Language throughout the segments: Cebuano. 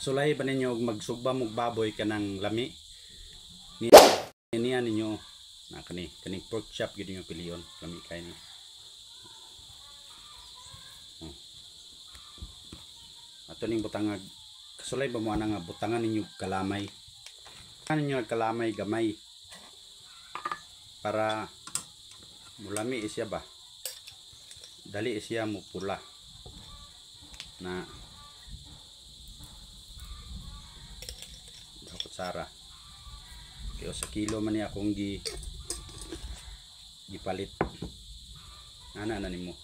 Sulay ba ninyo og magsugba mog baboy kanang lami? Niya ninyo na kani kaning pork chop gyud ninyo pilion, lami kay ni. Oh. Ato ning butangag kasulay ba mo ana nga butangan ninyo kalamay. Butangan ninyo kalamay gamay para mulami siya ba. Dali siya mo pula. Na kutsara. Kaya sa kilo man niya akong gipalit. Ana na nimo.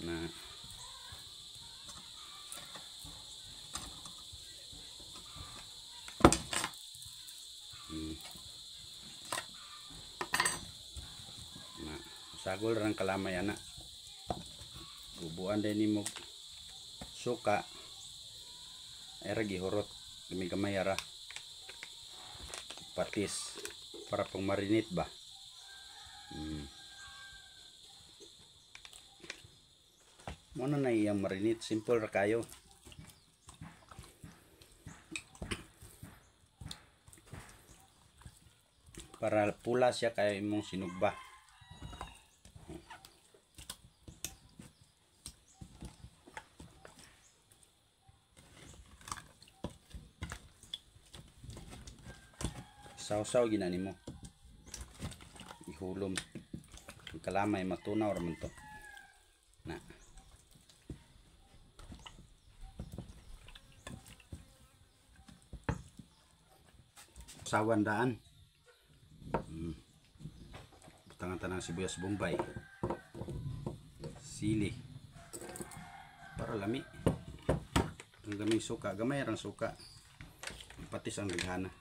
Na na sagol rang kalamay ana. Bubuan din nimo suka. Ay ra gihurot gamay-gamay ra. Patis para pang marinate ba. Mo na na iyang marinate, simple ra kayo. Para pula siya kay imong sinugba. Saw-saw gina nimo. Ihulom. Ang kalamay matunaw ra man to. Na. Sawan daan. Butangan tanang sibuyas bombay. Sili. Para lami. Ang gamay suka, gamay rang suka. Patis ang daghana.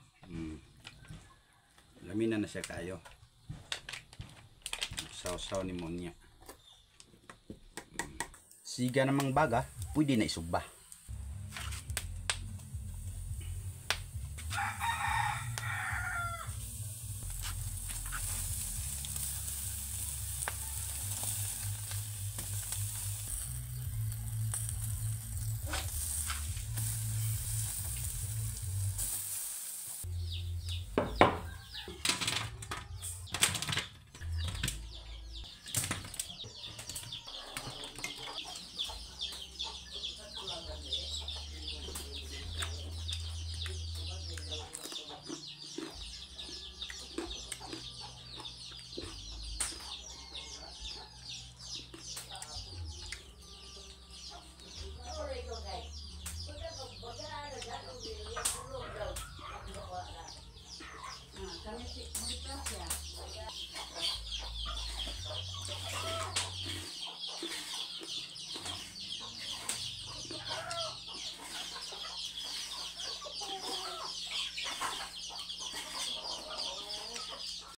Lami na na siya kayo. Saw-saw ni mo niya. Siga namang baga, pwede na isugba.